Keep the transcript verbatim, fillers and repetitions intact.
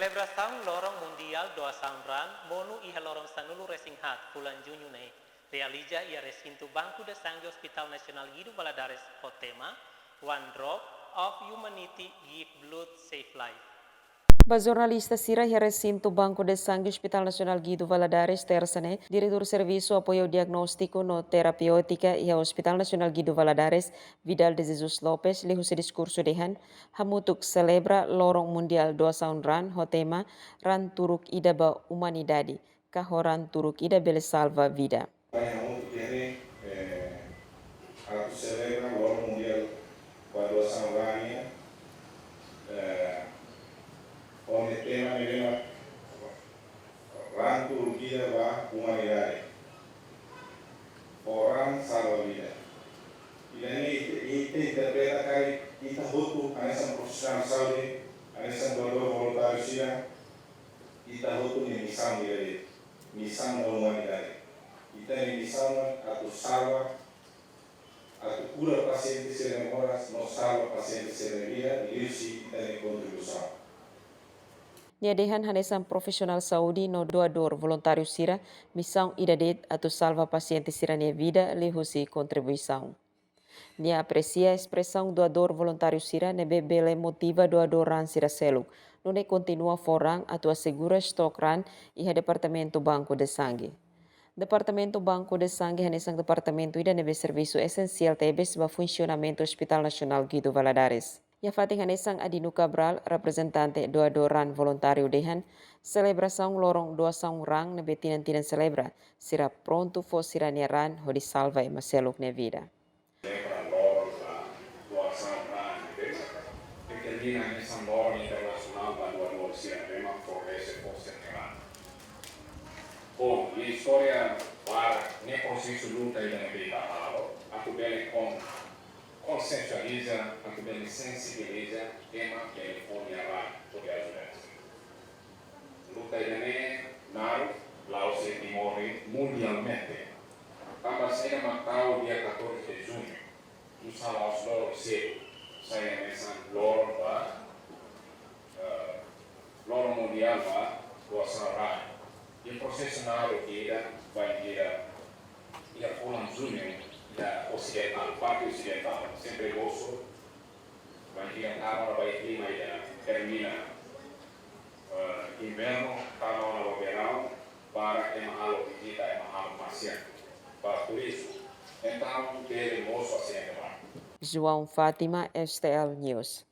Selebrasaun Loron Mundiál Doasaun Raan monu iha loron sanulu-resin-haat fulan Juñu ne'e, realiza iha resintu Banco de Sangue Hospital Nasionál Guido Valadares ho tema One Drop of Humanity Give Blood Save Life. Ba jornalista sira iha resintu Banco de Sangue Hospital Nasionál Guido Valadares, tersa ne'e, Diretór Servisu Apoiu Diagnóstiku no Terapêutika iha Hospital Nasionál Guido Valadares, Vidal de Jesus Lopes, liuhusi diskursu dehan, hamutuk selebra Loron Mundiál Doasaun Raan ho tema Raan Turuk Ida ba Umanidade, ka ho raan turuk ida bele salva vida. Mai hamutuk iha ne'e, eh, atu selebra Loron Mundiál ba Doasaun Raan nian, eh, ho nia tema ne'ebé mak Raan Turuk Ida ba Umanidade, ho raan salva vida. Ida-ne'e ita, ita interpreta katak ita hotu hanesan profisionál saúde, hanesan doadór voluntáriu sira, ita hotu nia misaun ida de'it, misaun ba umanidade. Ita-nia misaun atu salva, atu kura pasiente sira-nia moras, no salva pasiente sira-nia vida, liuhusi ita-nia kontribuisaun. Nia dehan hanesan profisionál saúde no doadór voluntáriu sira, misaun ida de'it atu salva pasiente sira-nia vida liuhusi kontribuisaun. Nia apresia espresaun doadór voluntáriu sira ne'ebé bele motiva doadór raan sira seluk, nune'e kontinua fó raan atu asegura estok raan iha Departamentu Banco de Sangue. Departamentu Banco de Sangue hanesan departamentu ida ne'ebé servisu esensiál tebes ba funsionamentu Hospital Nasionál Guido Valadares. Iha fatin hanesan Adino Cabral, reprezentante doadór raan voluntáriu dehan, selebrasaun Loron Doasaun Raan ne'ebé tinan-tinan selebra, sira prontu fó sira-nia raan hodi salva ema seluk nia vida. Selebra Loron ba Doasaun Raan ne'ebé determina hanesan loron internasionál ba doadór sira ne'ebé fornese fó sira-nia raan. Bom, iha istória barak ne'e prosesu luta ida ne'ebé ita halo, atu bele kon-, konsiensializa, atu bele sensibiliza ema bele fó nia raan hodi ajuda. Luta ida-ne'e naruk la'ós iha Timor, mundialmente. Tanba saida mak tau dia catorze de junho, nu'usá la'ós loron seluk, sai hanesan loron ba, eh, Loron Mundiál ba Doasaun Raan. Iha prosesu naruk ida, bainhira iha fulan Juñu, iha osidentál, parte osidentál, sempre agostu, bainhira tama ona ba iha klima ida termina, eh, invernu, tama ona ba verão, para ema halo vizita, ema halo pasiar. Ba turistu, entaun bele mosu asidente barku. João Fátima, S T L News.